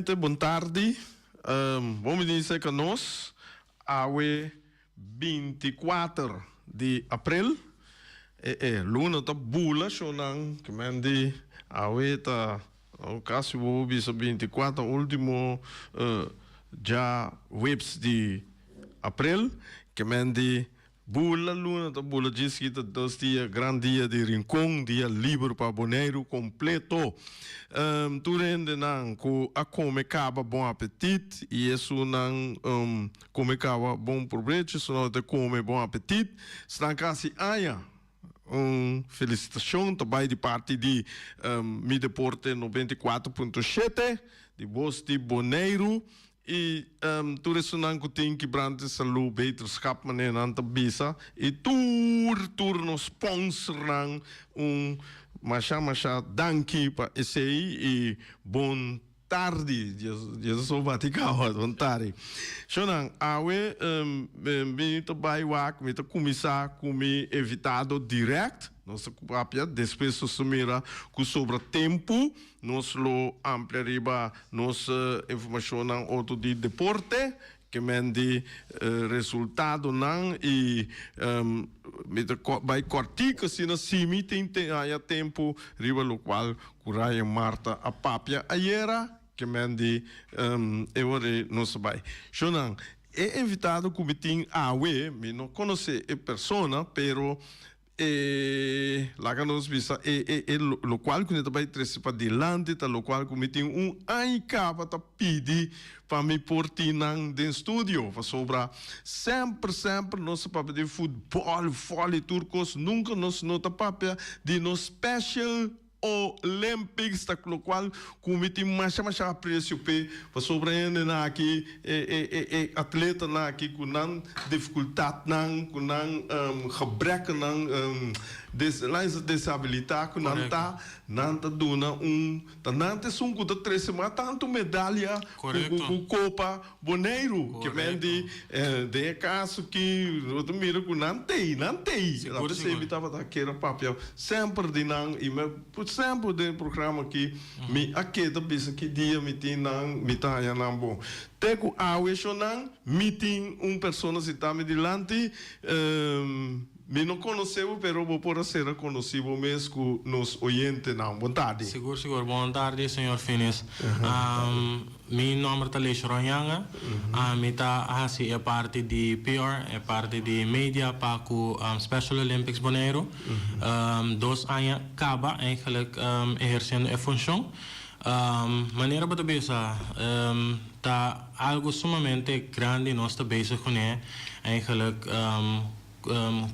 Oyente, bon tardi. Bon bini serka nos awe 24 di aprel. E e luna ta bula shownan ke men di awe ta kasi bo bisa 24 ultimo djaweps di aprel ke men di Bula luna ta bula djis ki ta dos dia gran dia di Rincon, dia liber pa Boneiru completo. Tur hendenan cu a come caba bon apetit y esunnan come caba bon probecho, esunnan ta come bon apetit. Esnan casi aña un felicitacion ta bay di parti di Mi Deporte 94.7 di Bos di Boneiru. I tur esunnan ku tin kibrante salú, beterschap manera nan ta bisa, i tur tur nos sponsornan un masha masha danki pa esei i bon tardi. Dios so bati kawa, bon tardi. Shownan, awe mi ta bai wak, mi ta kuminsá ku mi invitado dirèkt, nos ta papia, despues nos ta mira ku sobra tempu. Nos lo amplia riba nos informashonnan otro di deporte, ke men di resultadonan i mi ta bai kòrtiku asina si mi tin haña tempu riba lokual ku Ryan Marta a papia ayera, ke men di e ora ei nos ta bai. Shownan, e invitado ku mi tin awe, mi no konosé e persona, pero E laga nos bisa e e e locual cu mi ta bay trece padilanti ta locual cu mi tin un aña caba ta pidi pa mi por tin nan den studio pasobra semper semper nos ta papia di futbol, volley tur cos nunca nos no ta papia di nos special Olympics ta locual cu mi tin masha masha aprecio p'e pasobra hendenan aki e e e e atletanan aki cu nan dificultadnan cu nan gebrekkennan des desabilita cu nan ta nan ta duna un ta nan ta esun cu ta trece mas tanto medalia cu cu copa Boneiru ke men di den e kaso ki bo ta mira ku nan tei, nan tei. Ta p'esei mi tabata kere papia semper di nan i mi semper den e programa aki mi a keda bisa ki dia mi tin nan mi ta haña nan bon. Te ku awe shownan mi tin un persona sintá mi dilanti. Mi no conoce bo pero bo por a sera conoci bo mes cu nos oyentenan. Bon tardi. Sigur sigur. Bon tardi señor Finis. Mi nomber ta Leisharon Yanga. Mi ta haci e parti di PR, e parti di media pa cu Special Olympics Boneiru. Dos aña caba eigenlijk eherciendo e funcion. Manera bo ta bisa ta algo sumamente grandi nos ta bezig cune eigenlijk.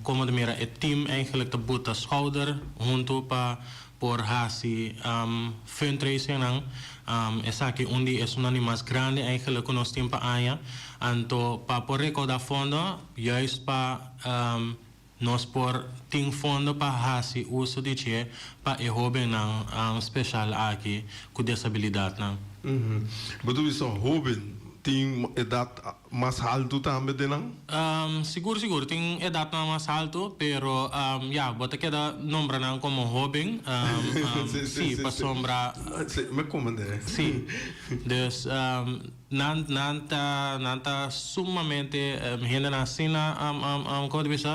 Como ta mira e team eigenlijk ta buta schouder hunto pa por haci fundraisingnan. Esaki un di esunnan di mas grandi eigenlijk cu nos tin pa aña. Anto pa por recauda fondo juist pa nos por tin fondo pa haci uso di dje pa e hobennan special aki cu desabilidadnan. Bo ta bisa hoben tin edad Mas haltu tambe den nan? Sigur sigur tin edatnan mas haltu pero ya bo ta keda nombra nan komo hoben si pasobra Si me komende. Si dus nan nan ta nan ta sumamente hendenan asina komo ta bisa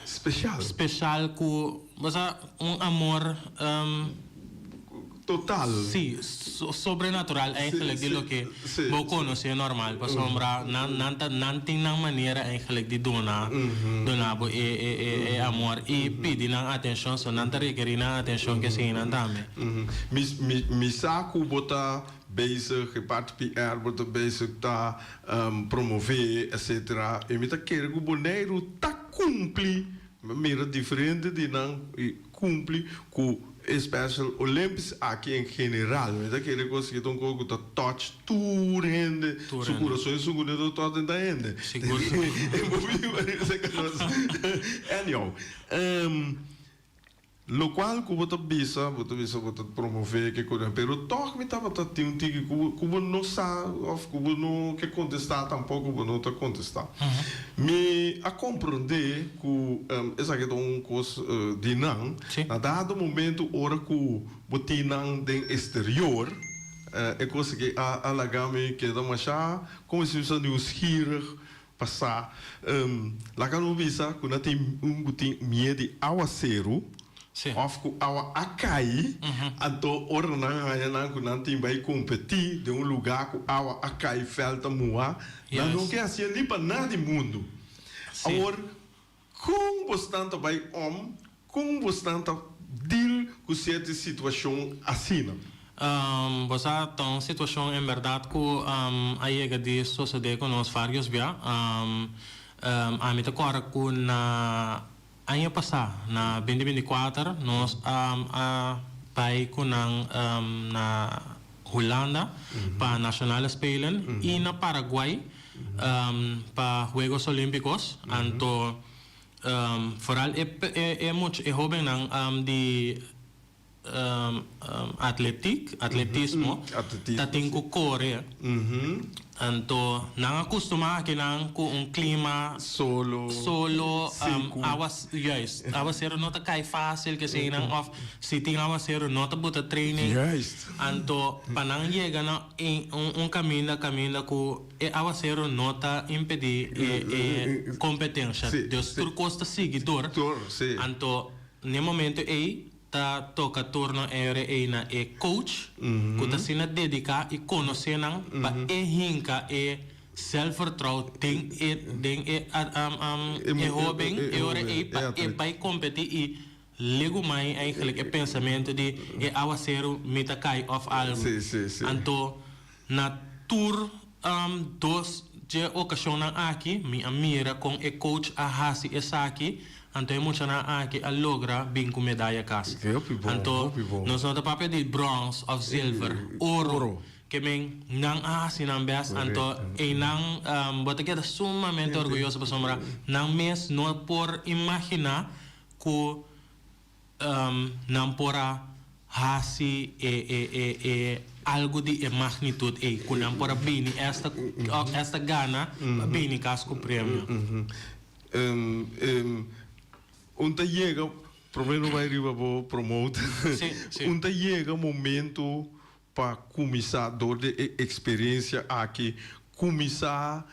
Special. Special ku bo sa un amor. Total. Si, sobrenatural eigenlijk di loke bo konosé normal pasobra nan nan ta nan tin nan manera eigenlijk di duna duna bo e e e amor i pidi nan atenshon so nan ta rekerí nan atenshon ke sigui nan tambe. Mi mi mi sa ku bo ta bezig e parti PR bo ta bezig ta promové etcetera i mi ta kere ku Boneiru ta kumpli mi a mira diferente di nan i kumpli ku e Special Olympics aki en general mi ta kere ku esaki ta un kos ku ta touch tur hende su kurason i su ku ta touch den ta hende anyhow. Lokual ku bo ta bisa, bo ta bisa bo ta promové ke kos, pero tòg mi tabata tin un tiki ku ku bo no sa òf ku bo no ke kontestá tampoko bo no ta kontestá. Mi a komprondé ku esaki ta un kos di nan, na dado momento ora ku bo tin nan den eksterior, e kos aki a laga mi keda masha komo si bisa nieuwsgierig pa sa. Laga nos bisa ku nan tin un ku tin mie di awaseru òf ku awa a kai, anto ora nan haña nan ku nan tin bai kompetí den un lugá ku awa a kai, vèlt ta muhá, nan no ke hasié ni pa nada di mundu. Awor, kon bosnan ta bai òm, kon bosnan ta deal ku sierto situashon asina? Bo sa, ta un situashon en bèrdat ku a yega di sosodé ku nos vários bia. Ami ta kòrda ku na aña pasá, na 2024, nos a bai ku nan na Hulanda pa Nationale Spelen i na Paraguay pa Juegos Olímpicos. Anto foral e mucha, e hóbennan di atletiek, atletismo, ta tin ku kore. Anto nan a kustumá akinan ku un klima Solo, solo, seku. awa, juist, awaseru no ta kai fásil keseinan òf si tin awaseru no ta buta training. Juist. Anto pa nan yega na un kaminda kaminda ku e awaseru no ta impedí e kompetensha. Dus tur kos ta sigui dor. Dor, si. Anto n'e momento ei Ta toca turno e ora ei na e coach cu ta asina dedica y conoce nan pa e hinca e zelfvertrouw den e den e e hoben e ora ei pa e bay competi y legumai eigenlijk e pensamento di e awacero mi ta cay of algo. Anto na tur dos dje okashonnan aki mi a mira kon e coach a hasi esaki, anto e muchanan aki a logra bin ku medaya kas. Anto nos no ta papia di brons òf zilver, oro. Ke men nan a hasi nan bèst, anto einan bo ta keda sumamente orguyoso pasobra nan mes no por imaginá ku Nan por a hasi e e e e algu di e magnitut ei ku nan por a bini esta esta gana pa bini kas ku premio. Un ta yega, prome no bai riba bo promote, un ta yega momento pa kuminsá dor di e eksperensia aki kuminsá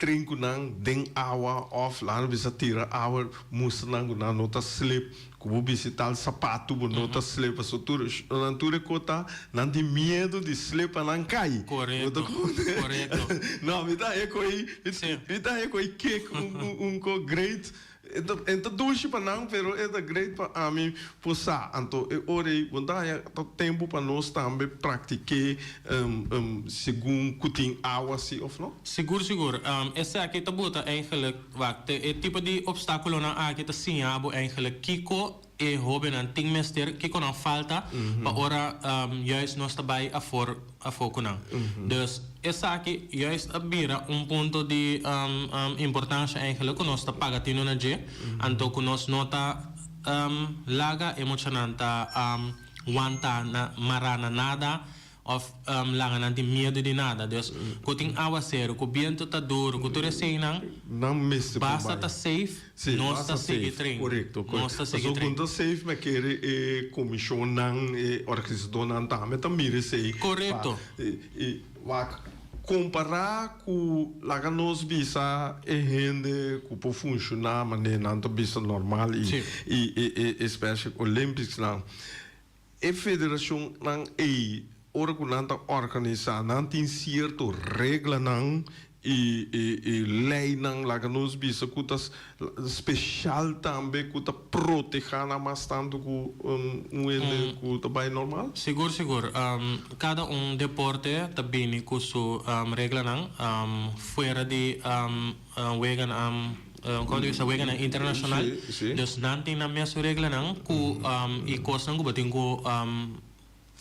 Tren ku nan den awa òf laga bisa tira awa mustra nan ku nan no ta slip, ku bo bisti tal sapatu bo no ta slip pasobra tur nan tur e kos ta nan tin miedu di slip pa nan kai. Korekto, korekto. No mi ta haña ku ei mi ta haña ku ei kek un kos great. E ta e ta dushi pa nan pero e ta great pa ami por sa. Anto e ora ei bo ta haña ta tempu pa nos tambe praktik'é segun ku tin awa si òf no? Sigur sigur. Esaki ta buta eigenlijk, wak, te e tipo di opstákulonan aki ta siña bo eigenlijk kiko e hóbennan tin mester, kiko nan falta pa ora juist nos ta bai afor afó ku nan. Dus esaki juist a bira un punto di importansha eigenlijk ku nos ta paga tinu na dje, anto ku nos no ta laga e muchanan ta wanta na mará na nada Of laga nan tin miedu di nada. Dus, ku tin awaseru, ku bientu ta duru, ku tur eseinan, Nan mester por basta bai. ta safe, Sí, nos basta ta sigui safe. train. Korekto, Nos korekto. ta sigui Pasobra train. ku ta safe me kere e komishonnan, e organisadónan tambe ta mira esei. Korekto. Pa, i wak, kompará ku laga nos bisa e hende ku por funshoná manera nan ta bisa normal i Sí. i e e Special Olympicsnan. E federacionnan ey, ora cu nan ta organisa, nan tin cierto reglanan y y leynan, laga nos bisa, cu ta special tambe, cu ta proteha nan mas tanto cu un hende cu ta bay normal? Sigur, sigur. Cada un deporte ta bini cu su reglanan, fuera di weganan. Como ta bisa weganan internacional. Dus nan tin nan mes reglanan cu y cosnan cu bo tin cu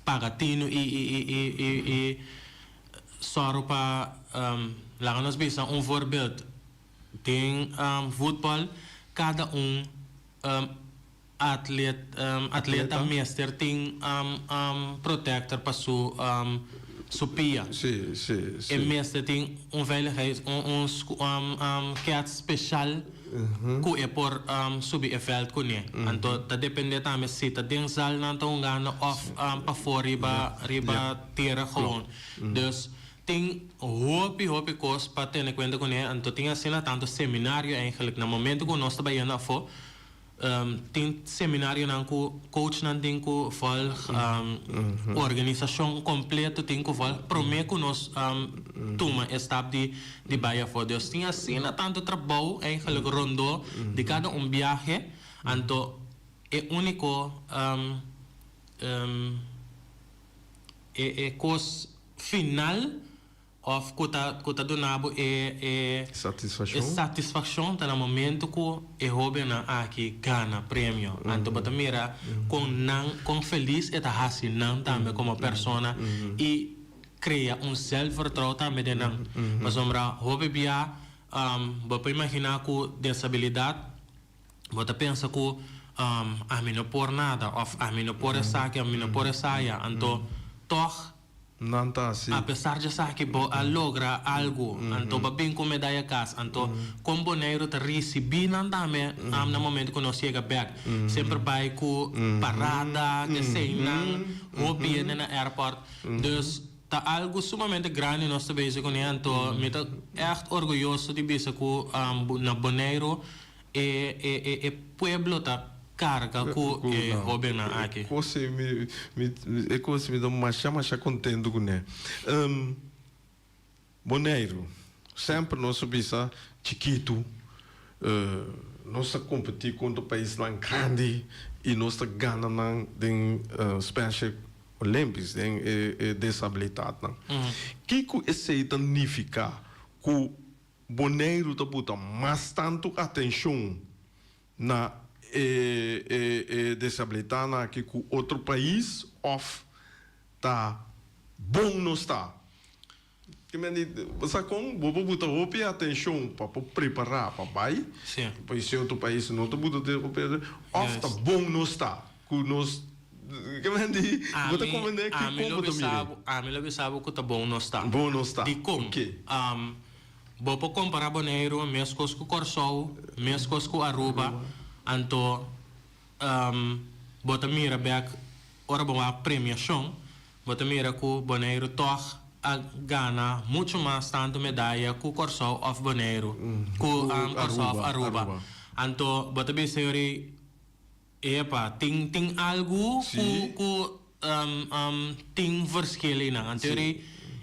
paga tinu y y sòru pa laga nos bisa un voorbeeld den voetbal cada un. atlet atleta mester tin protector pa su su pia. E mester tin un veiligheid un un kets special ku e por subi e veld kuné. Anto ta depende tambe si ta den zal nan ta hungando òf pafó riba riba tera gewoon. Dus tin hopi hopi kos pa tene kuenta kuné. Anto tin asina tantu seminario eigenlijk na momento ku nos ta bayendo afó. Tin seminarionan ku coachnan tin ku volg, organisashon kompleto tin ku volg promé ku nos tuma e stap di di bai afó. Dus tin asina tantu trabou eigenlijk rondó di kada un biahe, anto e úniko e e kos final Of ku ta ku ta duna bo e e Satisfakshon. e satisfakshon ta na momento ku e hóbennan aki gana premio. Anto bo ta mira kon nan kon felis e ta hasi nan tambe komo persona i krea un zelfvertrouw tambe den nan. Pasobra hopi bia bo por imaginá ku desabilidat bo ta pensa ku ami no por nada òf ami no por esaki òf mi no por esaya. Anto tòg Nan ta hasi. Apesar di esaki bo a logra algu, anto bo a bin ku medaya kas. Anto kon Boneiru ta risibí nan tambe na momento ku nos yega bèk. Semper bai ku parada, eseinan, hopi hende na airport. Dus ta algu sumamente grandi nos ta bezig kuné. Anto mi ta ègt orguyoso di bisa ku na Boneiru E e e pueblo ta carga cu e hobennan aki. Cos ei mi mi e cos mi ta masha masha contento cune. Boneiru semper nos a bisa chikitu nos ta competi contra paisnan grandi y nos ta gana nan den Special Olympics den e e desabilidadnan. Kico esey ta nifica cu Boneiru ta buta mas tantu atenshon na e e desabilitanan aki ku otro pais òf ta bon nos ta? Ki men di, bo sa kon bo por buta hopi atenshon pa por prepará pa bai, pa si otro pais no ta buta hopi atenshon, òf ta bon nos ta ku nos Ke men di, bo ta komprendé ki kon bo ta mira. Ami lo bisa bo ku ta bon nos ta. Bon nos ta. Dikon? Bo por kompará Boneiru meskos ku Kòrsou, meskos ku Aruba, anto bo ta mira bèk ora bo wak premiashon, bo ta mira ku Boneiru tòg a gana muchu mas tantu medaya ku Kòrsou òf Boneiru, ku Kòrsou òf Aruba. Anto bo ta bisa yori. Epa, tin tin algu ku ku tin verschil einan. Anto eri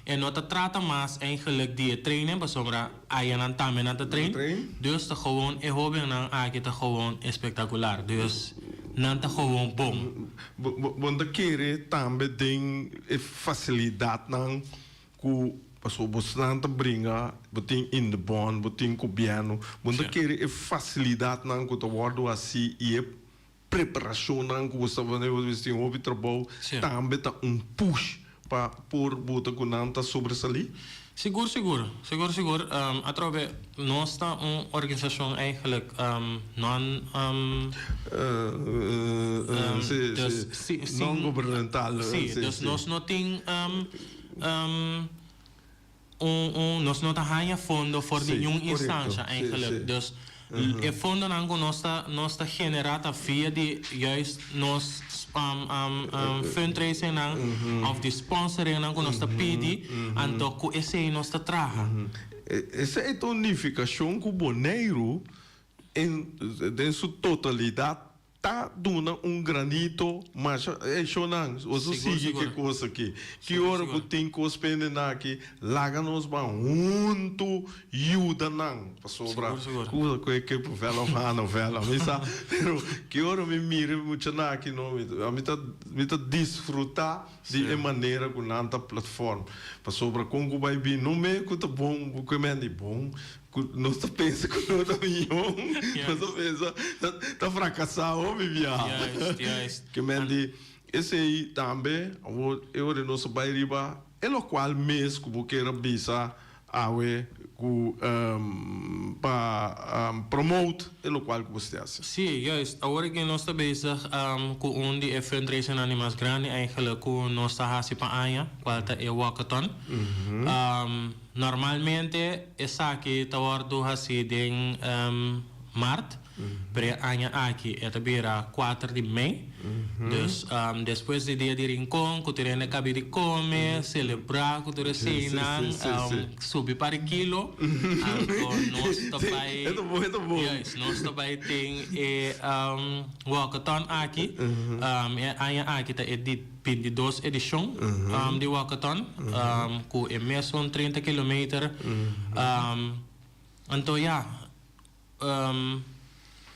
e no ta trata mas eigenlijk di e trainen pasobra ayanan tambe nan ta train. Dus ta gewoon e hobennan aki ta gewoon espectacular. Dus nan ta gewoon bon. Bo ta kere tambe den e facilidadnan Ku paso bosnan ta bringa, bo tin Indebon, bo tin gobièrnu, bo no ta kere e fasilidatnan ku ta wòrdu hasí i e preparashonnan ku bo sta pone, bo tin hopi trabou, tambe ta un push pa por bota ku nan ta sobresalí? Sigur, sigur. Sigur, sigur. Atrobe nos ta un organisashon eigenlijk non, dus sin, non-gubernamental. Sí, dus nos no tin. Un un nos no ta haña fondo for di niun instansha eigenlijk. Dus e fondonan ku nos ta nos ta generá ta via di juist nos fundraisingnan òf di sponsoringnan ku nos ta pidi, anto ku esei nos ta traha. Esei ta un nifikashon ku Boneiru en den su totalidat Ta duna un granito masha ey shownan boso sigui ke kos aki ki ora ku tin kos pende nan aki laga nos ban huntu yuda nan pasobra kusa ku e ke vela of hana vela mi sa pero ki ora mi mira e muchanan aki no mi ta mi ta disfruta di e manera ku nan ta platform pasobra kon ku bai bin no me ku ta bon ku e men di bon Ku nos ta pensa ku no ta mihó, nos ta pensa ta frakasá hopi biaha. Juist, juist. Ke men di esei tambe awor e ora nos a bai riba e lokual mes ku bo kier a bisa awe ku. pa promote e lokual ku bo ta hasi. Sí, juist. Awor ku nos ta bezig ku un di e fundraising mas grandi eigenlijk ku nos ta hasi pa aña, kual ta e walkathon. Normalmente esaki ta wòrdu hasi den maart, pero e aña aki e ta bira 4 di mei. Dus despues di Dia di Rincon, ku tur hende kaba di kome, selebrá ku tur eseinan, subi par di kilo, anto nos ta bai, juist, nos ta bai tin e walkathon aki. E aña aki ta e di 22 edishon di walkathon, ku e mesun 30 kilometer. Anto ya,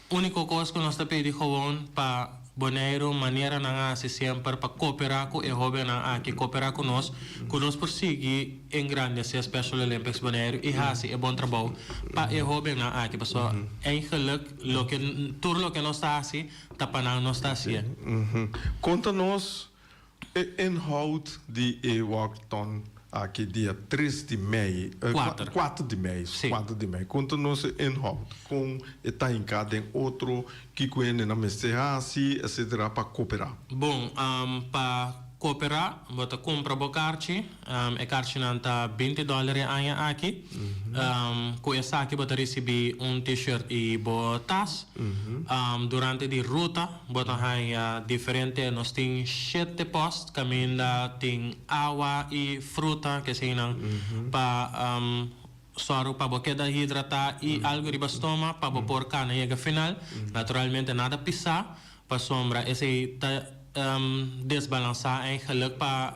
úniko kos ku nos ta pidi gewoon pa Boneiru, manera nan a hasi semper, pa kooperá ku e hóbennan aki, kooperá ku nos, ku nos por sigui engrandesé Special Olympics Boneiru i hasi e bon trabou pa e hóbennan aki. Pasobra eigenlijk loke tur loke nos ta hasi ta pa nan nos ta hasié. Konta nos e inhoud di e walkathon aki dia 3 di mei. 4. 4 di mei. Sí. 4 di mei. Konta nos e inhoud. Kon e ta hinká den otro, kiko hende mester hasi, etcetera, pa kooperá. Bon, pa kooperá, bo ta kumpra bo karchi. E karchinan ta 20 dòler e aña aki. Ku esaki bo ta risibí un t-shirt i bo tas. Durante di ruta, bo ta haña diferente, nos tin 7 post, kaminda tin awa i fruta, ke eseinan pa sòru pa bo keda hidratá i algu riba stoma pa bo por kana yega final. Naturalmente nada pisá, pasobra esei ta desbalansá eigenlijk pa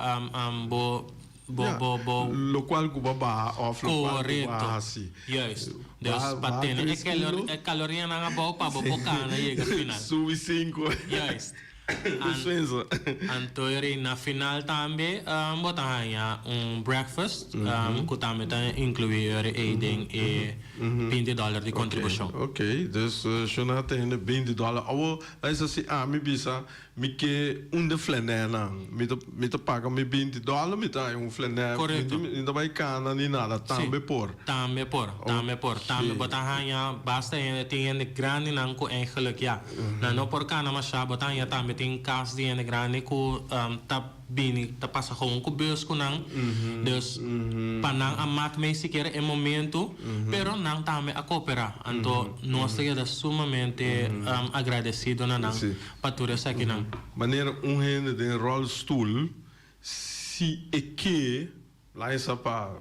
bo bo bo bo Lokual ku bo a baha òf lokual ku bo a hasi. Juist. Dus pa tene e kalorianan abou pa bo por kana yega final. Subi 5. Juist. Despensa. Anto na final tambe bo ta haña un breakfast ku tambe ta inkluí e den e $20 di kontribushon. Ok, dus shona tin $20. Awo, si ami bisa mi ke un di flanènan, mi ta paga mi $20, mi ta un flanè. Korekto. Mi ta bai kana ni nada, tambe por. Tambe por, tambe por. Tambe bo ta haña basta hende, tin hende grandinan ku eigenlijk ya nan no por kana mashá, bo ta haña tambe tin kas di hende grandi ku ta bini ta pasa gewoon ku bus ku nan. Dus pa nan a mak mee sikiera e momento, pero nan tambe a kooperá. Anto nos ta keda sumamente agradesido na nan pa tur esakinan. Manera un hende den rolstoel, si e ke, laisa pa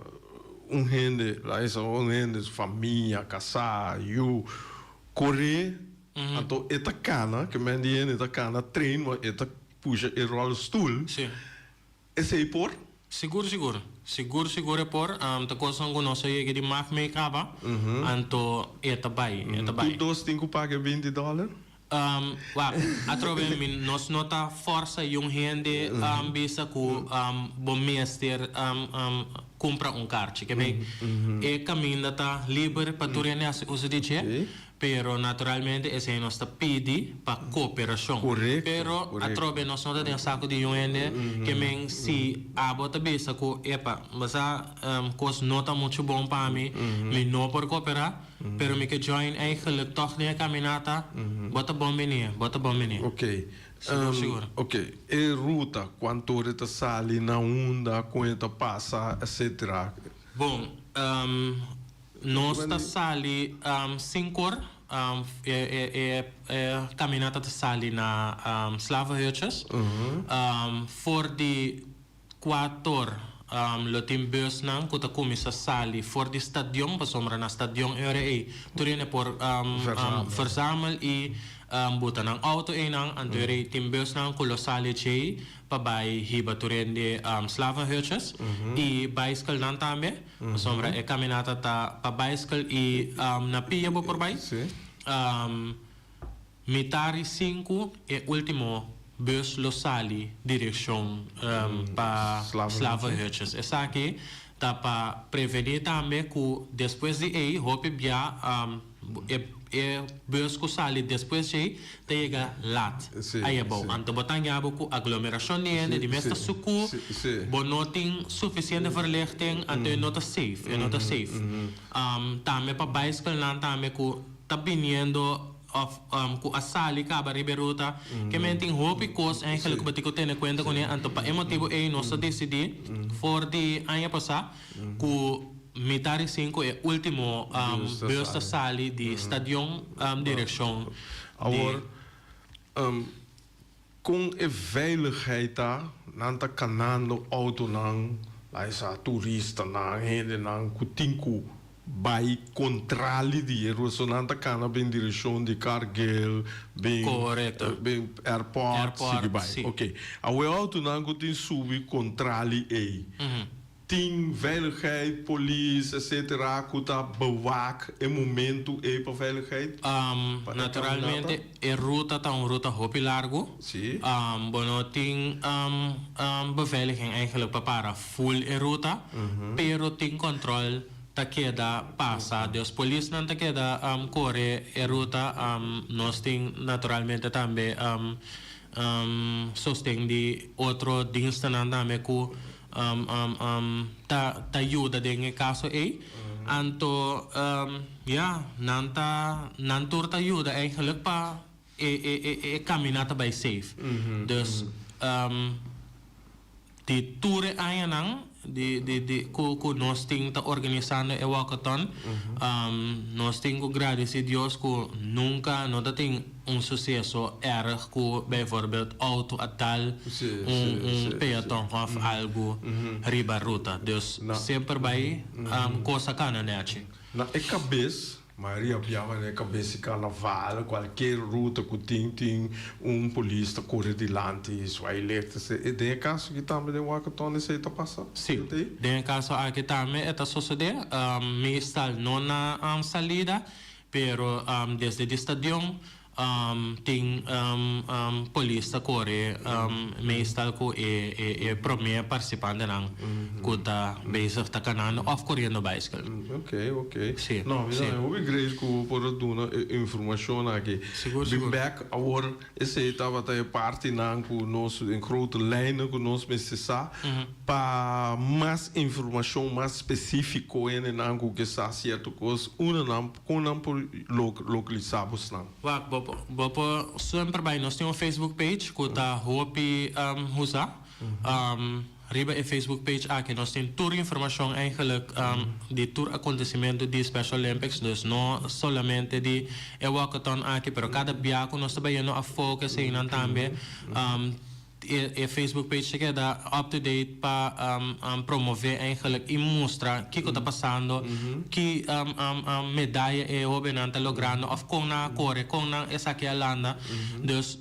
un hende, laisa un hende, famia, kasá, yu, kore, anto e ta kana, ke men di hende ta kana train, ma e ta pusha e rolstoel. Esei por? Sigur, sigur. Sigur, sigur e por. Ta kos ku nos a yega di mak mee kaba. Anto e ta bai, e ta bai. Tur dos tin ku paga $20? Wak, atrobe mi nos no ta forsa un hende bisa ku bo mester kumpra un karchi. Ke men e kaminda ta liber pa tur hende hasi uso di dje, pero naturalmente esei nos ta pidi pa kooperashon. Pero atrobe nos no ta den saku di un hende, ke men si abo ta bisa ku epa, basa kos no ta muchu bon pa mi, mi no por kooperá, pero mi ke join eigenlijk toch den e kaminata, bo ta bon bini, bo ta bon bini. Sigur, sigur. Ok, e ruta, kuantu ora ta sali, na unda, kon ta pasa, etcetera. Bon, nos ta sali 5 or, e kaminata ta sali na Slavenhutjes. For di 4 or lo tin busnan ku ta kuminsá sali for di stadion, pasobra na stadion RA tur hende por verzamel i buta nan auto einan, anto tin busnan ku lo sali djei pa bai hiba tur hende Slavenhutjes i bicycle tambe, pasobra e kaminata ta pa bicycle i na pia bo por bai. 4:30 e último bus lo sali direkshon pa Slavenhutjes. Esaki ta pa prevení tambe ku despues di ei hopi bia. E e bus ku sali despues djei ta yega lat ei abou. Anto bo ta haña bo ku aglomerashon di hende, di mes ta sukú, bo no tin sufisiente verlichting, anto e no ta safe, e no ta safe. Tambe pa baiskelnan tambe ku ta biniendo òf ku a sali kaba riba e ruta, ke men tin hopi kos eigenlijk ku bo tin ku tene kuenta kuné. Anto pa e motibu ei nos a disidí for di aña pasá ku mitar di sinku e último bus ta sali di stadion direkshon di. Awor, kon e veiligheid ta? Nan ta kanando outonan, laisa turistanan, hendenan ku tin ku bai kontrali di e rua. So nan ta kana bin direkshon di Cargill, bin bin airport, sigui bai. Oké. Awor e outonan ku tin subi kontrali ei. Tin veiligheid, polis etc. Ku ta bewaak e momentu ei pa veiligheid? Pa e Naturalmente e ruta ta un ruta hopi largu. Bo no tin beveiliging eigenlijk pa para full e ruta, pero tin control ta keda pasa. Dus polisnan ta keda kore e ruta. Nos tin naturalmente tambe sosten di otro dienstennan tambe ku ta ta yuda den e kaso ei. Anto ya, nan ta nan tur ta yuda eigenlijk pa e e e e kaminata bai safe. Dus di tur e añanan di di di ku ku nos tin ta organisando e walkathon, nos tin ku gradisi Dios ku nunka no ta tin un suseso erg ku bijvoorbeeld auto a dal un un peaton of algu riba ruta. Dus semper bai kos a kana nechi. Na e kabes, mayoria biaha na e kabes di karnaval, kualkier ruta ku tin, tin un polis ta kore dilanti, swai licht. Den e kaso aki tambe den walkathon esei ta pasa? Si, den e kaso aki tambe e ta sosodé. Meestal no na salida, Pero desde di stadion tin polis ta kore meestal ku e prome partisipantenan ku ta bezig ta kanando òf koriendo baiskel. Ok, ok. Si, No, mi ta hopi great ku bo por a duna e informashon aki. Sigur, sigur. Bin bek awor esei tabata e partinan ku nos, den grote lijnen ku nos mester sa. Pa mas informashon mas spesífiko hendenan ku ke sa sierto kos, unda nan, kon nan por lokalisá bosnan? Wak, bo por, bo por semper bai, nos tin un Facebook page ku ta hopi usa. Riba e Facebook page aki nos tin tur informashon eigenlijk di tur akontesimentu di Special Olympics, dus no solamente di e walkathon aki, pero kada bia ku nos ta bayendo afó ku eseinan tambe. E Facebook page ta keda up to date pa promove eigenlijk y mustra kico ta pasando, ki medaya e hobennan ta logrando of con nan a core, con nan esaki a landa. Dus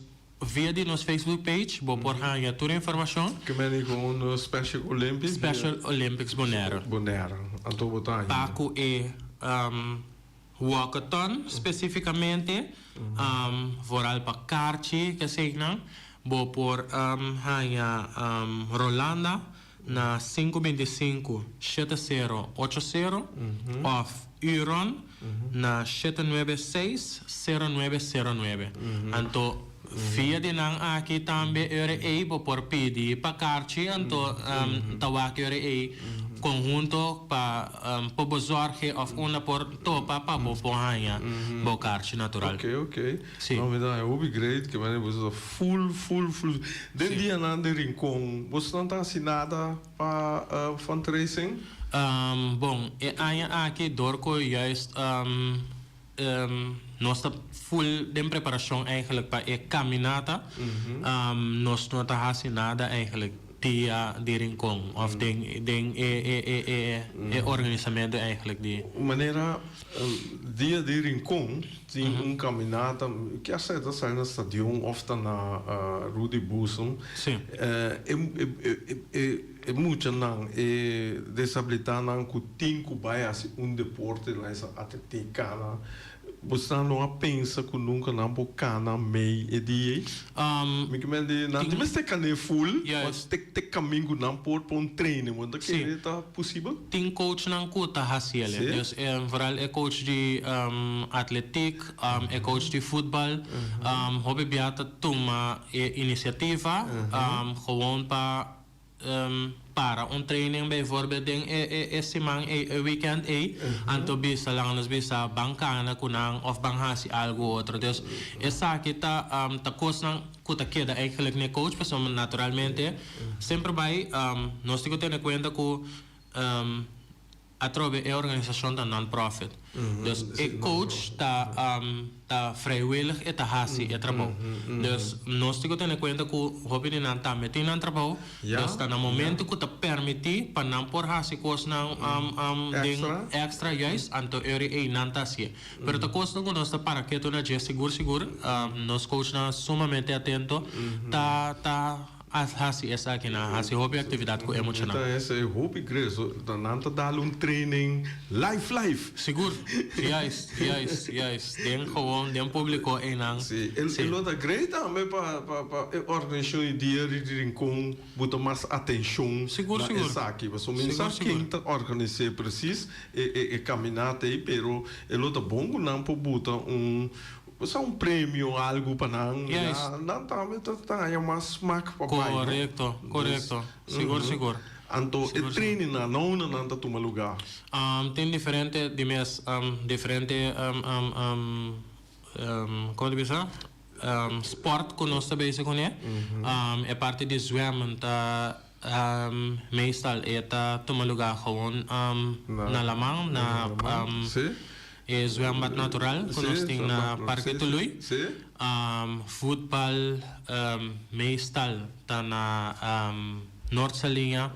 via di nos Facebook page bo por haya tur e informacion. Ke meni con Special Olympics? Special Olympics Bonaire. Bonaire, anto bo ta haya. Pa cu e Walkathon specificamente, vooral pa karchi keseinan, bo por haña Rolanda na sinku 25 70 80 òf Uron na 796 0909. Anto via di nan aki tambe ora ei bo por pidi pa karchi anto ta wak ora ei konhunto pa por bezorge of unda por topa pa bo por haña bo karchi natural. Ok, ok. Si. No, mi ta haña hopi great ke manera boso ta full, full, full. Den dianan den Rincon, boso nan ta hasi nada pa fundraising? Bon, e aña aki dor ku juist nos ta full den preparashon eigenlijk pa e kaminata, nos no ta hasi nada eigenlijk dia di Rincon of den den e e e e e organisamentu eigenlijk di. Manera dia di Rincon tin un kaminata, ke a sa e ta sali na stadion of ta na Rudy Boezem. E e e muchanan, e desabilitanan ku tin ku bai hasi un deporte, laisa atletik, kana. Boso no a pensa ku nunka nan por kana mei e dia ei? Mi ke men di nan tin mester kan'é full, ma te te kamin ku nan por pa un training. Bo no ta kere ta posibel? Tin coachnan ku ta hasi el. Dus vooral e coach di atletiek, e coach di futbal, hopi bia ta tuma e inisiativa gewoon pa para un training bijvoorbeeld den e siman ei, e weekend ei, anto bisa laga nos bisa ban kana ku nan of ban hasi algu otro. Dus esaki ta ta kosnan ku ta keda eigenlijk n'e coach pasobra naturalmente semper bai nos tin ku tene kuenta ku Atrobe e organisashon ta non-profit. Dus e coach ta ta vrijwillig e ta hasi e trabou. Dus nos tin ku tene kuenta ku hopi di nan tambe tin nan trabou. Dus ta na momento ku ta permití pa nan por hasi kosnan den extra juist, anto eri ei nan ta hasié. Pero ta kosnan ku nos ta para ketu na dje sigur sigur. Nos coachnan sumamente atento ta ta. A hasi esaki nan a hasi hopi aktividat ku e muchanan. Ta esei hopi greso ta nan ta dal un training life life. Sigur, juist, juist, juist. Den gewoon den publico einan. Si, e lo ta great tambe pa pa pa e organisashon di dia di Rincon buta mas atenshon na esaki. Pasobra mi no sa ken ta organis'é presis e e e kaminata ei pero e lo ta bon ku nan por buta un Sa un premio algu pa nan, ya nan tambe ta haña mas smak pa bai, no? Korekto, korekto. Sigur, sigur. Anto e trainingnan na unda nan ta tuma lugá? Tin diferente di mes, diferente, komo ta bisa, sport ku nos ta bezig kuné. E parti di zwemmen ta meestal e ta tuma lugá gewoon na laman, na. E zwembad natural ku nos tin na Parke Tului. Futbal meestal ta na Noord Saliña.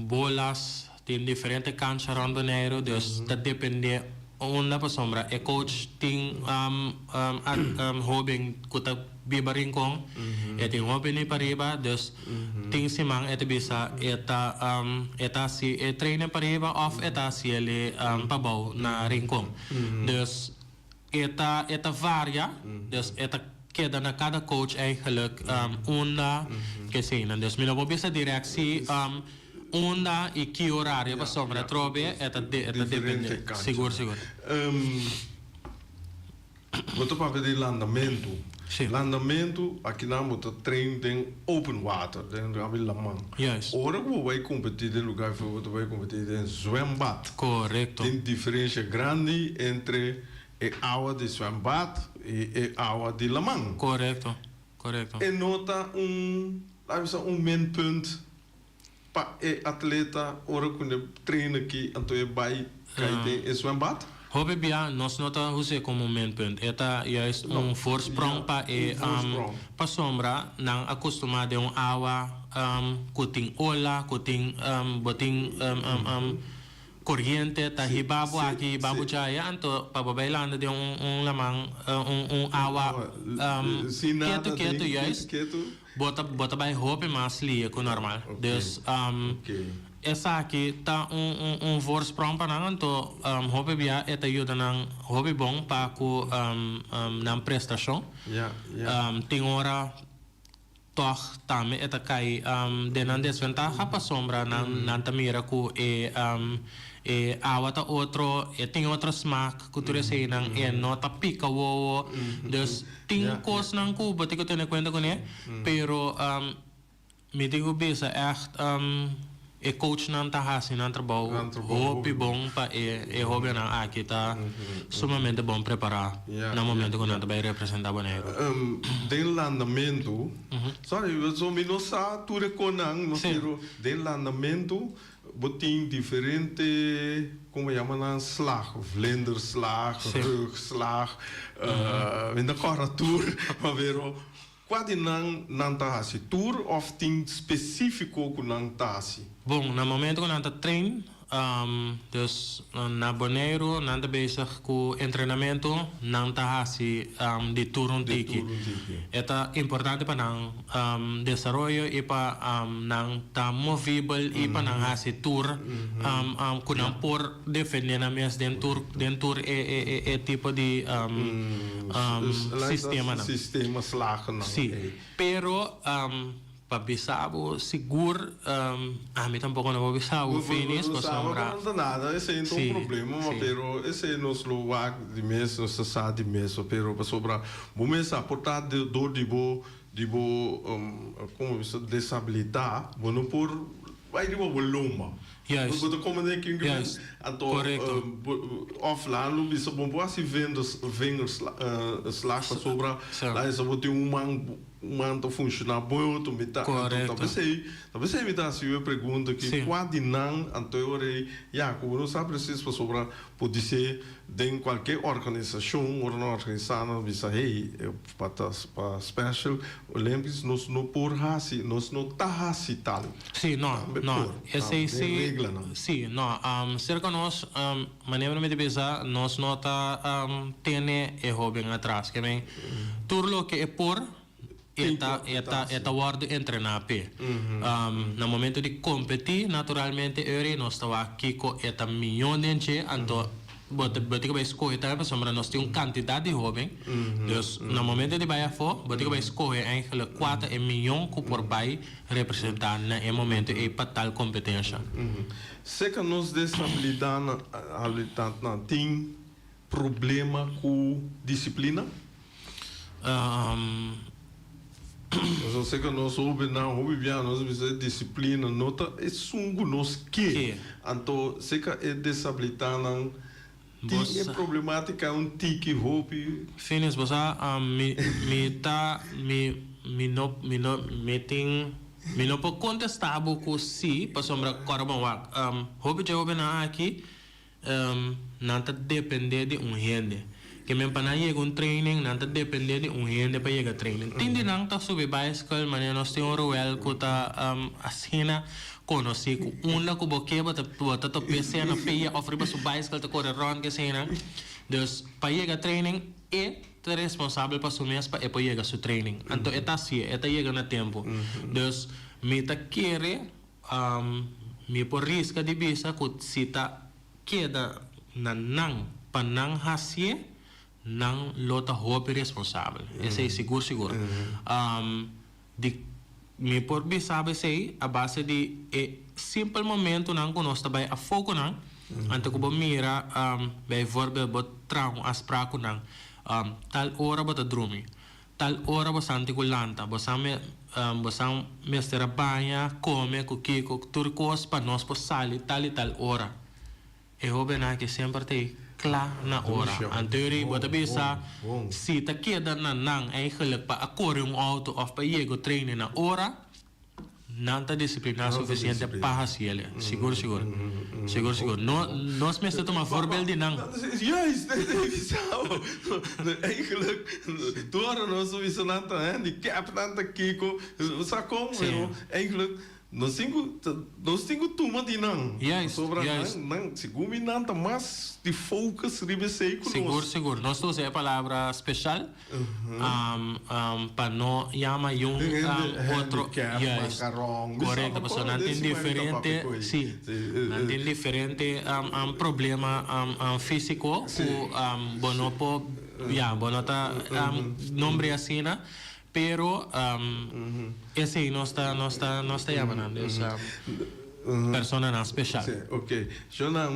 Bolas tin diferente kancha rònt Boneiru, dus ta dependé unda pasobra e coach tin hóben ku ta biba Rincon, e tin hopi ni pariba, dus tin siman e ta bisa e ta e ta hasi e trainen pariba of e ta hasi el pabou na Rincon. Dus e ta e ta varia, dus e ta keda na kada coach eigenlijk unda ke eseinan. Dus mi no por bisa direct si unda y ki horario pasobra atrobe e ta e ta depende. Sigur sigur. Bo ta papia di landamentu. Sí. Landamentu, akinan bo ta train den open water, den rabi laman. Juist. Ora ku bo bai kompetí den lugar ku bo ta bai kompetí den zwembad. Korekto. Tin diferensha grandi entre e awa di zwembad i e awa di laman. Korekto, korekto. E no ta un, laat mi sa, un minpunt Pa e atleta ora ku ne train aki anto e bai kai den e zwembad? Hopi bia nos no ta us'é komo un minpunt. E ta juist un voorsprong pa e pasobra nan a kustumá den un awa ku tin ola, ku tin bo tin koriente ta hiba bo aki hiba bo djaya anto pa bo bai landa den un laman un awa ketu ketu juist. Bo ta bo ta bai hopi mas lie ku normal. Dus esaki ta un un un voorsprong pa nan anto hopi bia e ta yuda nan hopi bon pa ku nan prestashon. Tin ora tòg tambe e ta kai den nan desventaha pasobra nan nan ta mira ku e E awa ta otro, e tin otro smaak ku tur eseinan, e no ta pika wowo. Dus tin kosnan ku bo tin ku tene kuenta kuné, pero mi tin ku bisa ègt e coachnan ta hasi nan trabou hopi bon pa e e hóbennan aki ta sumamente bon prepará na momento ku nan ta bai representá Boneiru. Den landamentu, sorry, mi no sa tur e konan, pero den landamentu Bo tin diferente, como yama nan, slag, vlinderslag, rugslag, mi ta corda tur, ma pero cua di nan nan ta haci? Tur of tin specifico cu nan ta haci? Bon, na momento cu nan ta train, Dus na Boneiru nan ta bezig ku entrenamentu, nan ta hasi di tur un tiki. E ta importante pa nan desaroyo i pa nan ta movibel i pa nan hasi tur ku nan por defende nan mes den tur den tur e tipo di sistemanan. Sí, pero. Pa bisa bo sigur, ami tampoco no por bisa bo finis pasobra. No ta nada, esey no ta un problema, ma pero esey nos lo wak di mes, nos ta sa di mes, pero pasobra bo mes a por ta dor di bo, di bo, como bisa, desabilidad, bo no por bay riba bo lomba. Juist. Bo ta comprende kico mi Juist. Anto, Correcto. of laat lo bisa bo por haci vingerslag pasobra Sa. laat bo tin un man. Un man ta funshoná bon e otro mi ta. Anto Korekto. ta p'esei, ta p'esei mi ta hasi e pregunta ki Sí. kua di nan anto e ora ei, ya, ku bo no sa presis pasobra podisé den kualke organisashon ora nan organisá nan bisa hey, pa ta pa Special Olympics nos no por hasi, nos no ta hasi tal. Sí, no, Tambe no, por, esei tambe sí, reglanan. sí, no, serka nos, manera mi ta bisa, nos no ta tene e hoben atras, ke men tur loke e por e ta e ta e ta wòrdu entrená p'e. Na momento di kompetí naturalmente eur nos ta wak kiko e ta mihó den dje, anto bo ta bo tin ku bai skohe tambe pasobra nos tin un kantidat di hoben, dus na momento di bai afó bo tin ku bai skohe eigenlijk kua ta e mihó ku por bai representá na e momento ei pa tal kompetensha. Seka nos desabilidatnan tin problema ku disiplina? Pasobra seka nos hobennan hopi bia nos bisa e disiplina no ta esun ku nos ke. Anto seka e desabilidatnan tin e problematika un tiki hopi. Finis, bo sa mi mi ta mi mi no mi no mi tin mi no por kontestá bo ku sí pasobra kòrda bon wak hopi dje hobennan aki Nan ta dependé di un hende. Ke men pa nan yega un training, nan ta dependé di un hende pa yega training. Tin di nan ta subi bicycle, manera nos tin un Ruel ku ta asina konosí ku unda ku bo ke bo ta bo ta top'é sea na pia òf riba su bicycle ta kore rònt ke asina. Dus pa yega training e ta responsabel pa su mes pa e por yega su training. Anto e ta hasié, e ta yega na tempu. Dus mi ta kere. Mi por riska di bisa ku si ta keda na nan pa nan hasié, nan lo ta hopi responsabel. Esei sigur sigur. Di mi por bisa bo esei a base di e simpel momentunan ku nos ta bai afó ku nan, anto ku bo mira bijvoorbeeld bo traha un afsprak ku nan, tal ora bo ta drumi. Tal ora bosan tin ku lanta, bosan me bosan mester a baña, kome ku kiko, tur kos pa nos por sali tal i tal ora. E hobennan aki semper ta ei kla na ora. Anto bo ta bisa si ta keda na nan eigenlijk pa a kore un outo òf pa yega o treinen na ora. Nan ta disipliná sufisiente pa hasi el. Sigur, sigur. Sigur, sigur. No, nos mester tuma voorbeeld di nan. Juist, dat e bisa bo. Eigenlijk, tur ora nos ta bisa nan ta handicap, nan ta kiko, sa kon, pero eigenlijk nos tin ku, nos tin ku tuma di nan. Juist, Pasobra juist. nan, nan, segun mi nan ta mas di focus riba esei ku nos. Sigur, sigur. Nos ta usa e palabra special. Pa no yama yun otro juist korekto pasobra nan tin diferente si nan tin diferente problema fisiko ku bo no por ya bo no ta nombre asina pero esei nos ta nos ta nos ta yama nan dus personanan special. Ok shownan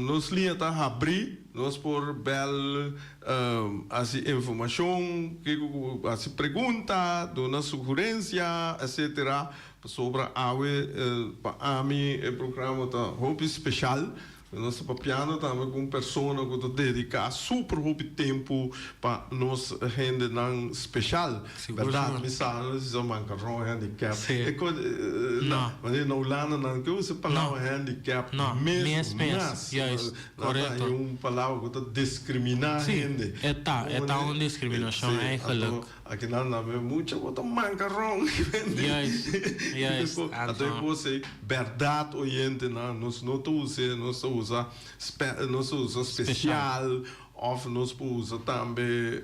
nos liña ta habri nos por bel Hasi informashon, kiko ku hasi pregunta, duna sugerensia, etcetera. Pasobra awe pa ami e programa ta hopi speshal. Nos ta papiando tambe ku un persona ku ta dediká super hopi tempu pa nos hendenan speshal. Bèrdat mi sa no si sa mankaron handicap. E ko na manera na Hulanda nan ke usa e palabra handicap mes mas. Nan ta haña un palabra ku ta diskriminá hende. E ta, e ta un diskriminashon eigenlijk. Aki nan nan ve mucha bo ta mancaron. Juist, juist. Anto e cos ey berdad oyentenan nos no ta use nos ta usa nos ta usa special of nos por usa tambe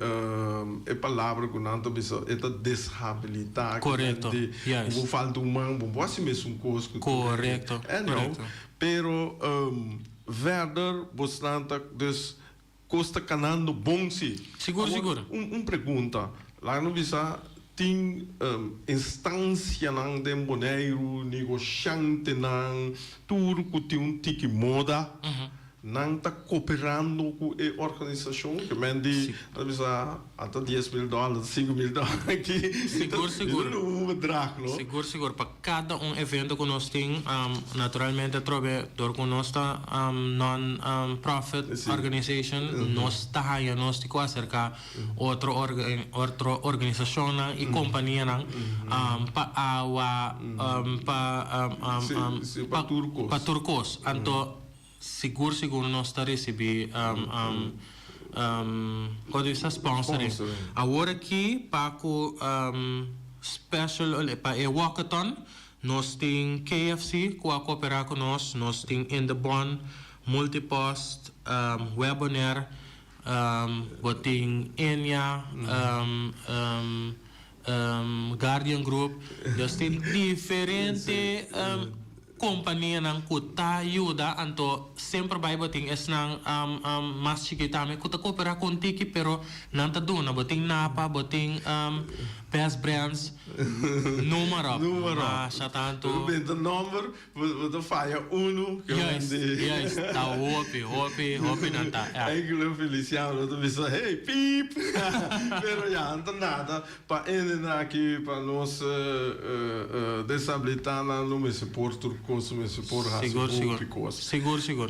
e palabra cu nan ta bisa e ta deshabilita. Correcto, juist. Cu bo falta un man bo por haci mesun cos cu tur hende. Correcto, correcto. Pero verder bosnan ta dus Kos ta kanando bon si. Sigur sigur. Un un pregunta, laga no bisa tin instansianan den Boneiru, negoshantenan, tur ku tin un tiki moda, nan ta koperando ku e organisashon? Ke men di ta bisa ata 10.000 dòler, 5.000 dòler aki. Sigur sigur. I no un bedrag no. Sigur sigur. Pa Kada un evento ku nos tin, naturalmente atrobe dor ku nos ta non profit organization, nos ta haña nos di ku aserká otro otro organisashonnan i kompanianan pa awa, pa pa tur kos. Anto sigur sigur nos ta risibí kon ta bisa sponsoring. Awor aki pa ku. Special pa e walkathon nos tin KFC ku a koperá ku nos, nos tin Indebon, Multipost, Webonair, bo tin Enya, Guardian Group, nos tin diferente Kompanianan ku ta yuda anto semper bai bo tin esnan mas chikí tambe ku ta koperá ku un tiki pero nan ta duna bo tin Napa bo tin Best Brands noem maar op masha tantu. Bo benta nomber bo ta faya unu ke Juist juist ta hopi hopi hopi nan ta ya. Enkele Feliciano ta bisa hey piep pero ya nan ta nada Pa hendenan aki, pa nos deshabilitanan no mester por tur kos, no mester por hasi hopi kos. Sigur, sigur.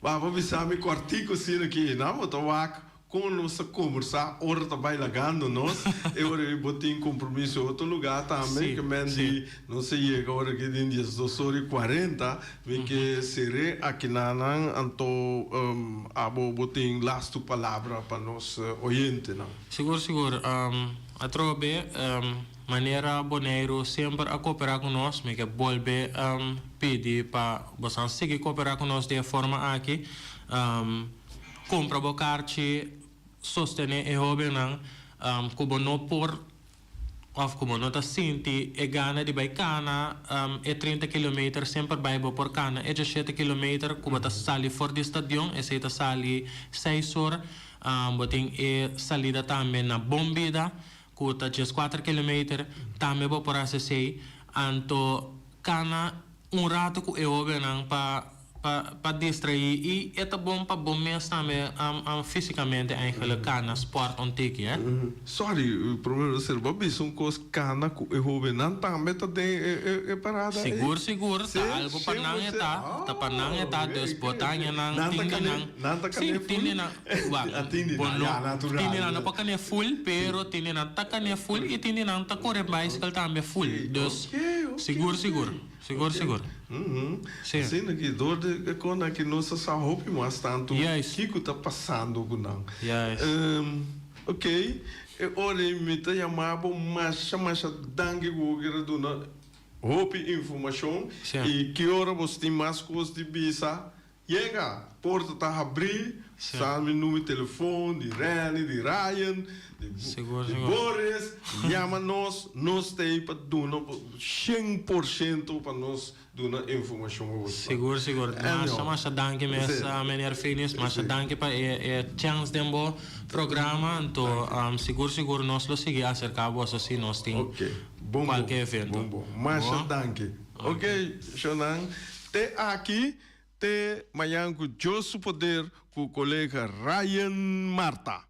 Baba bisa mi kòrtiku asina aki, nan bo ta wak kon nos ta kombersá ora ta bai lagando nos, e ora ei bo tin kompromiso otro lugá tambe, ke men di nos a yega ora aki den 12 ora i 40, Mi ke ser'é akinanan, anto abo bo tin lastu palabra pa nos oyentenan. Sigur sigur. Atrobe, manera Boneiru semper a koperá ku nos, mi ke bolbe pidi pa bosan sigui koperá ku nos di e forma aki. Kumpra bo karchi, sostené e hóbennan ku bo no por. Of ku bo no ta sinti e gana di bai kana e 30 kilometer, semper bai bo por kana e 17 kilometer ku bo ta sali for di stadion, esei ta sali seis or. Bo tin e salida tambe na Bon Bida ku ta 14 kilometer, tambe bo por hasi esei. Anto kana un rato ku e hobennan pa. Pa pa distraí i e ta bon pa bo mes tambe físikamente eigenlijk kana sport un tiki hè. Sorry prome Russell bo a bisa un kos kana ku e hobennan tambe ta den e parada ei? Sigur sigur ta algo pa nan e ta ta pa nan e ta dus bo ta haña nan tin di nan si tin di nan wak bo no tin di nan no por kane full pero tin di nan ta kane full i tin di nan ta kore bicycle tambe full dus sigur sigur. Sigur, sigur. Si. Asina ki dor di e kon aki nos a sa hopi mas tantu kiko ta pasando ku nan. Ok, e ora ei mi ta yama bo masha masha danki ku bo kere duna hopi informashon i ki ora bo tin mas kos di bisa Yega, porta ta habrí, sa mi number telefon di Renny, di Ryan, di Boris, yama nos, nos ta ei pa duna bo 100% pa nos duna informashon pa boso. Sigur, sigur. Masha, masha danki mes, meneer Finis. Masha danki pa e chèns den bo programa. Anto, sigur, sigur nos lo sigui aserká boso si nos tin kualke evento. Bon, bon. Masha danki. Ok, shownan. Te aki. Te mañan ku Dios su poder ku kolega Ryan Marta.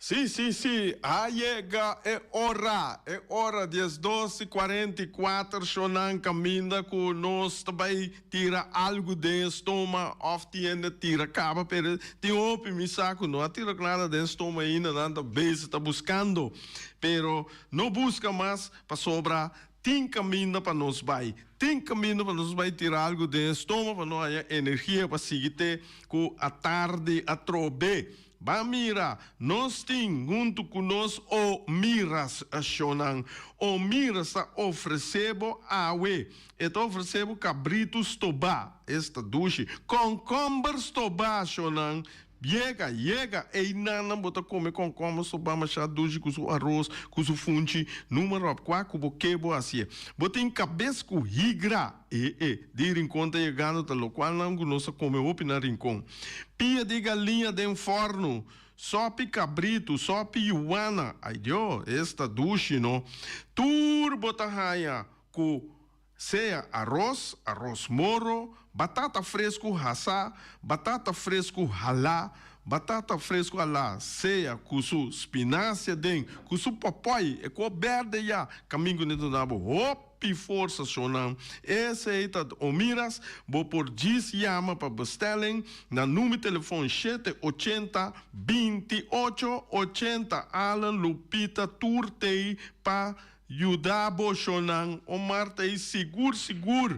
Sí, sí, sí, a yega e ora, e ora 12:44, shonnan, kaminda ku nos ta bai tira algu den stoma òf tin tira kaba, pero tin hopi mi sa ku no a tira nada den stoma ainda, nan ta bezig ta buskando, pero no buska mas pasobra tin kaminda pa nos bai. Tin kaminda pa nos bai tira algu den stoma pa nos haya energia pa sigui te ku atardi atrobe. Ba mira, nos tin huntu ku nos Omiras, shonnan. Omiras ta ofresé bo awe. E ta ofresé bo kabritu stobá, esta dushi. Kònkòmber stobá, shonnan. Yega, yega, einan bo ta kome kònkòmber stobá mashá dushi ku su aros, ku su funchi, numa ròp kua ku bo ke bo hasié. Bo tin kabes ku higra. E e di Rincon ta yegando ta locual nan cu nos a come hopi na Rincon. Pia di galiña den forno, sopi cabrito, sopi yuwana, ay Dio, esta dushi no. Tur bo ta haya cu sea aros, aros moro, batata fresco hasa, batata fresco hala, batata fresco hala, sea cu su spinacia den, cu su popoy, e cor berde ya, camingo ne duna bo hopi pi forsa, shonnan. Esei ta Omiras. Bo por djis yama pa bestelling na number telefon 780 28 80. Alan Lupita tur tei pa yuda bo, shonnan. Omar tei sigur sigur.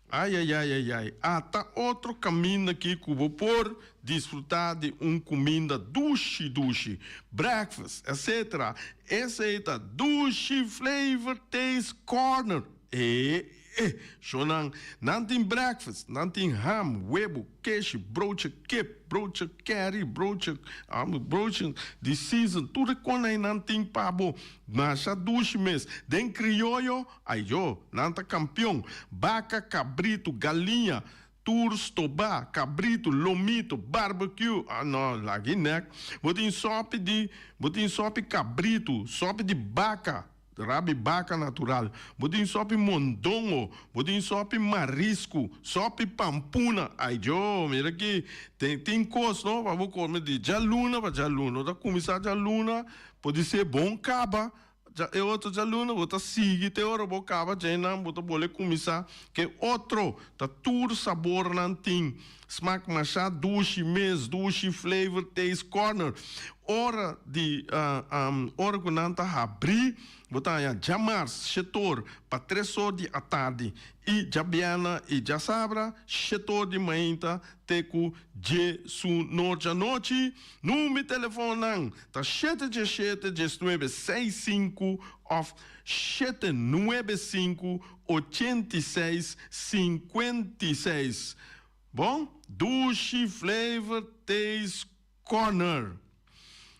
Ai, ai, ai, ai, ai. Ata otro kaminda aki ku bo por disfrutá di un kuminda dushi dushi, breakfast, etc. Esei ta Dushi Flavor Taste Corner. E, e, shonnan, nan tin breakfast, nan tin ham, webu, keshi, broodje kip, broodje curry, broodje, broodje di season, tur e kosnan nan tin pa bo. Masha dushi mes. Den krioyo, ay yo, nan ta kampion. Baka, kabritu, galiña, tur stobá, kabritu, lomito, barbecue. Ah no, lag'i nek. Bo tin sopi di, bo tin sopi kabritu, sopi di baka, rabi baka natural. Bo tin sopi mondongo, bo tin sopi marisku, sopi pampuna. Ay yo, mira aki, tin, tin kos no, pa bo kome di djaluna pa djaluna. No ta kuminsá djaluna, podisé bon kaba. E otro djaluna bo ta sigui te ora bo kaba djainan, bo ta bolbe kuminsá ke otro. Ta tur sabornan tin. Smak masha dushi mes, Dushi Flavor Taste Corner. Ora di ora ku nan ta habrí, bo ta haña djamars 7'or pa 3'or di atardi i djabièrnè i djasabra 7'or di mainta te ku 10'or djanochi. Number di telefonnan ta 717 19 65 òf 795 86 56. Bon, Dushi Flavor Taste Corner.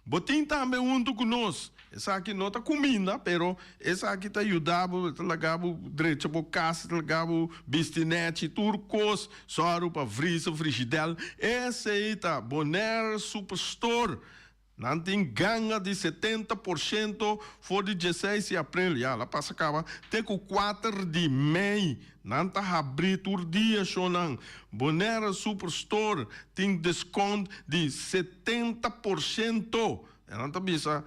Bo tin tambe huntu ku nos. Esaki no ta kuminda, pero esaki ta yuda bo, ta laga bo drecha bo kas, ta laga bo bisti nèchi, tur kos, sòru pa vrisa, frigidèr. Esei ta Bonaire Superstore. Nan tin ganga di 70% for di 16 di aprel, ya, la pasa kaba, te ku 4 di mei. Nan ta habrí tur dia, shonnan. Bonaire Superstore tin descount di 70%. Nan ta bisa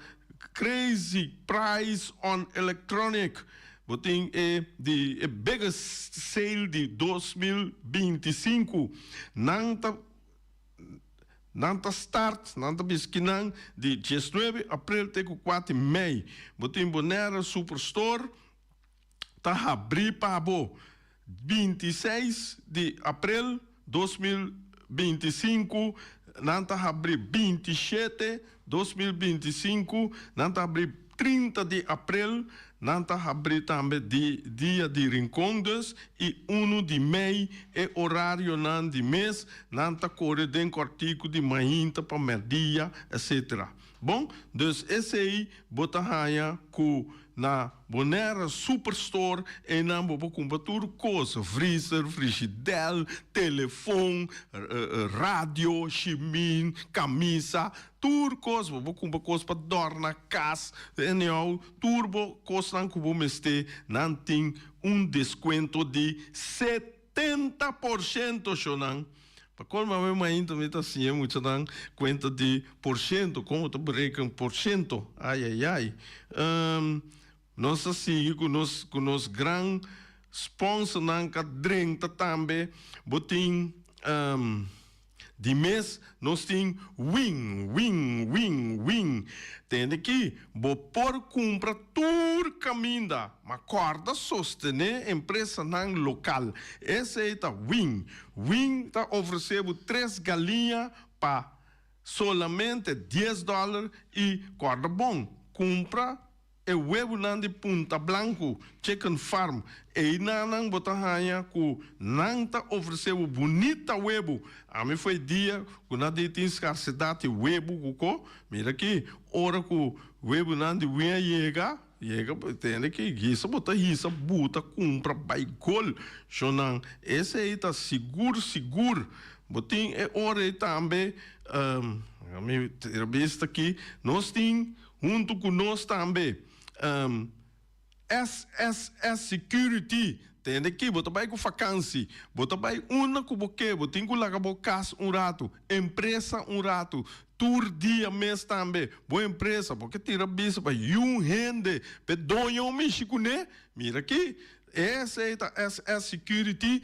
crazy price on electronic. Bo tin e di e biggest sale di 2025. Nan ta start, nan ta biskinan di 19 aprel te ku 4 mei. Bo tin Bonaire Superstore ta habrí pa bo 26 di aprel 2025, nan ta habrí 27 2025, nan ta habrí 30 di aprel, nan ta habrí tambe di dia di Rincon dus i 1 di mei. E orarionan di mes, nan ta kore den kòrtiku di mainta pa mèrdia, etc. Bon, dus esei bo ta haña ku na Bonaire Superstore einan bo por kumpra tur kos, freezer, frigidèr, telefon, radio, shimin, kamisa, tur kos. Bo por kumpra kos pa dòrna kas, anyhow, tur bo kosnan ku bo mester, nan tin un deskuento di 70%, shonnan. Pa colmo awe mainta mi ta siña muchanan cuenta di por ciento, como ta bereken por ciento. Ay ay ay. Nos ta sigui cu nos cu nos gran sponsornan ka drenta tambe. Bo tin di mes nos tin Win, Win, Win, Win. Tende ki bo por cumpra tur caminda, ma corda sostene empresanan local. Esey ta Win. Win ta ofrece bo tres galiña pa solamente dies dollar y corda bon, cumpra E webunan di Punta Blanku Chicken Farm, einan bo ta haña ku nan ta ofresé bo bunita webu. Ami foi dia ku nan di tin skarsedat di webu ku ko, mira aki, ora ku webunan di win a yega, yega tende ki hisa bo ta hisa buta kumpra bai gol. Shonnan, esei ta sigur sigur. Bo tin e ora ei tambe, mi tira bista aki, nos tin. Huntu ku nos tambe SSS Security. Tende ki bo ta bai ku fakansi, bo ta bai unda ku bo ke, bo tin ku laga bo kas un ratu, empresa un ratu, tur dia mes tambe bo empresa bo ke tira bisa pa yun hende p'e doño mishi kuné. Mira ki Esei ta SS Security,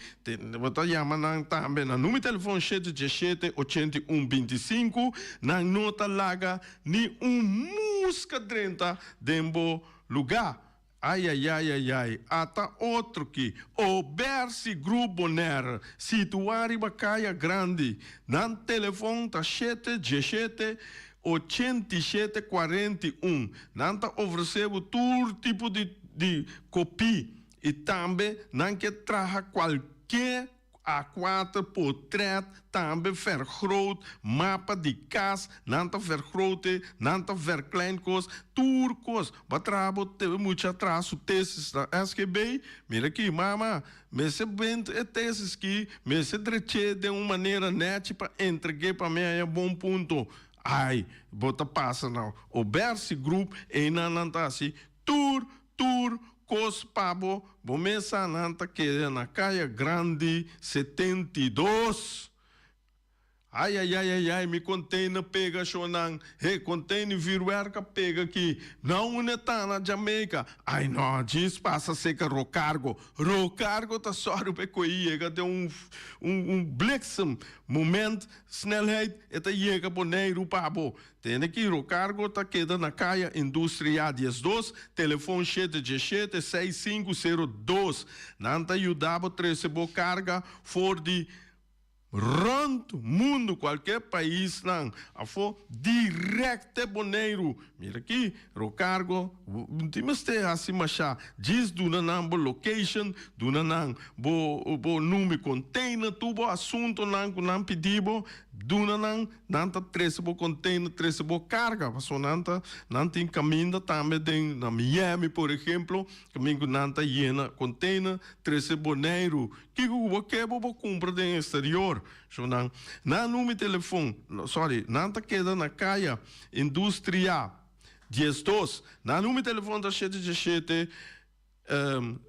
bo ta yama nan tambe na numero telefon shete diesshete ochenta i un 25. Nan no ta laga ni un muska drenta den bo lugá. Ayayayayay, ata otro ki, Obersi Group Bonaire, situá riba Kaya Grandi. Nan telefon ta shete diesshete 87 41. Nan ta ofresé bo tur tipo di di kopí i tambe nan ke traha kualke A kuater, potrèt, tambe vergroot, mapa di kas, nan ta vergrote, nan ta verklein kos, tur kos. Bo a traha bo te mucha traha su tesis na SGB, mira aki mama, mester bent e tesis ki, mester drech'é den un manera nèchi pa entreg'é pa mi haña bon punto. Ai, bo ta pasa na Obersi Group, einan nan ta hasi tur tur kos pa bo, bo mes sa nan ta keda na Kaya Grandi 72. Ai ai ai ai ai mi container pega shonan, he container vuurwerk a pega aki, na unda ta na Jamaica, ai no djis pasa seca Rocargo, Rocargo ta sòru pa e koe yega den un un bliksem moment snelheid e ta yega Boneiru pa bo. Tende ki Rocargo ta keda na Kaya Industria 12, telefon shete diesshete, seis sinku sero dos. Nan ta yuda bo trese bo karga for di rònt mundu, kualke paisnan afó, dirèkt te Boneiru. Mira aki, Rocargo tin mester hasi mashá. Djis duna nan bo location, duna nan bo bo numi container, tur bo asuntonan ku nan pidi bo, duna nan. Nan ta trese bo container, trese bo carga, pasobra nan ta, nan tin caminda tambe den, na Miami por ehemplo, caminda cu nan ta yena container, trese Boneiru. Kico cu bo ke bo por cumpra den exterior? So nan, nan numi telefon, sorry, nan ta keda na Caya Industria 12. Nan numi telefon ta shete diesshete,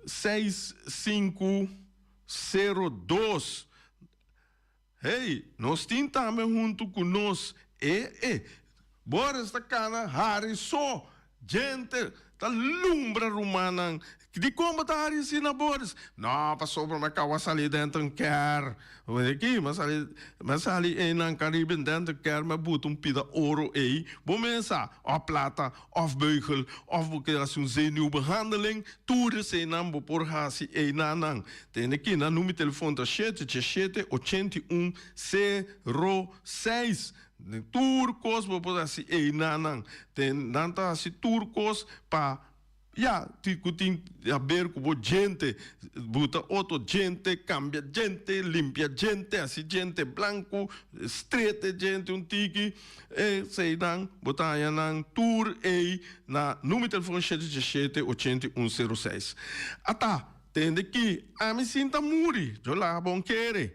seis sinku sero dos. Hey, nos tin tambe huntu ku nos e e. Boris ta kana hari so. Djente ta lumbra rumannan. Dikon bo ta hari asina, Boris? No, pasobra mi a kaba sali denter ker. Aki, mi a sali, mi a sali einan Caribbean denter ker, mi a buta un pida oro ei. Bo mesa, òf plata, òf beugel, òf bo ke hasi un zenuwbehandeling, tur eseinan bo por hasi einanan. Tene ki nan number telefon ta shete diesshete 81 06. Tur kos bo por hasi einanan. Ten nan ta hasi tur kos pa ya ti ku tin haber ku bo djente. Buta otro djente, kambia djente, limpia djente, hasi djente blanku, strete djente un tiki. Eseinan bo ta haña nan tur ei na number telefon shete diesshete 81 06. Ata. Tende ki ami sin ta muri, yo laga bon kere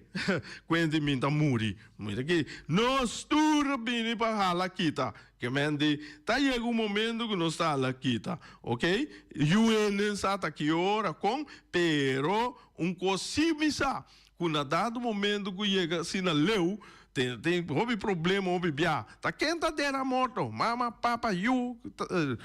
kuenti mi ta muri. Mira ki nos tur a bini pa hala kita. Ke men di ta yega un momento ku nos ta hala kita, ok? Yu hende sa ta ki ora kon, pero un kos si mi sa. Ku na dado momento ku yega asina leu, tin tin hopi problema, hopi bia. Ta ken ta dera morto? Mama, papa, yu,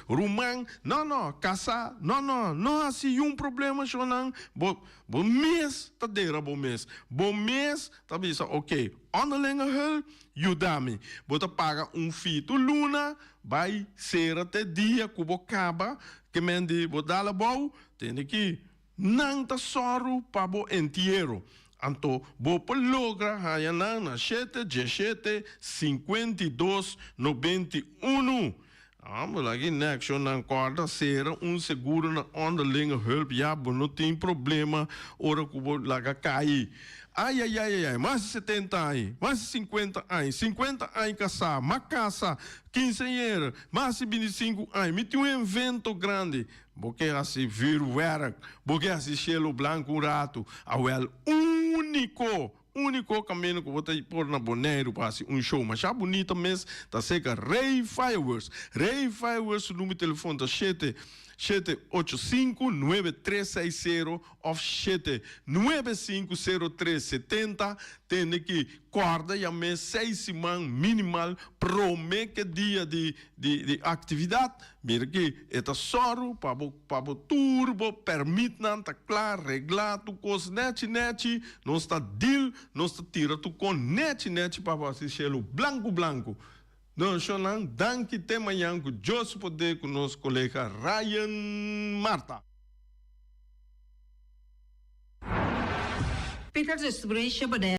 ruman? No, no, kasá? No, no, no hasi yun problema shonnan. Bo bo mes ta dera bo mes. Bo mes ta bisa ok, onderlinge hulp, yuda mi. Bo ta paga un fee tur luna, bai sera te dia ku bo kaba, ke men di bo dal abou, tende ki. Nan ta sòru pa bo entiero. Anto bo por logra haña nan na shete diesshete 52 91. Amo lagi nek sho nan kòrda sera un seguro na onderlinge hulp ya bo no tin problema ora ku bo laga kai. Ayayayayay mas di 70 aña, mas di 50 aña, 50 aña kasá, m'a kasa kinseñera, mas di 25 aña, mi tin un evento grandi. Bo ke hasi vuurwerk, bo ke hasi shelu blanku un ratu, awel úniko, úniko kaminda ku bo ta por na Boneiru pa hasi un show masha bunita mes ta serka Rey Fireworks. Rey Fireworks su number di telefon ta shete, shete ocho sinku, nuebe tres seis sero òf shete, nuebe sinku, sero tres setenta. Tende ki kòrda yam'é seis siman minimal promé ke dia di di aktividat. Mira ki e ta sòru pa bo pa bo tur bo pèrmitnan ta kla, reglá tur kos nèchi nèchi. Nos ta deal, nos ta tira tur kon nèchi nèchi pa bo hasi shelu blanku blanku. Donshonnan, danki te mañan ku Dios su poder ku nos kolega Ryan Marta. Peter Distribution Bonaire.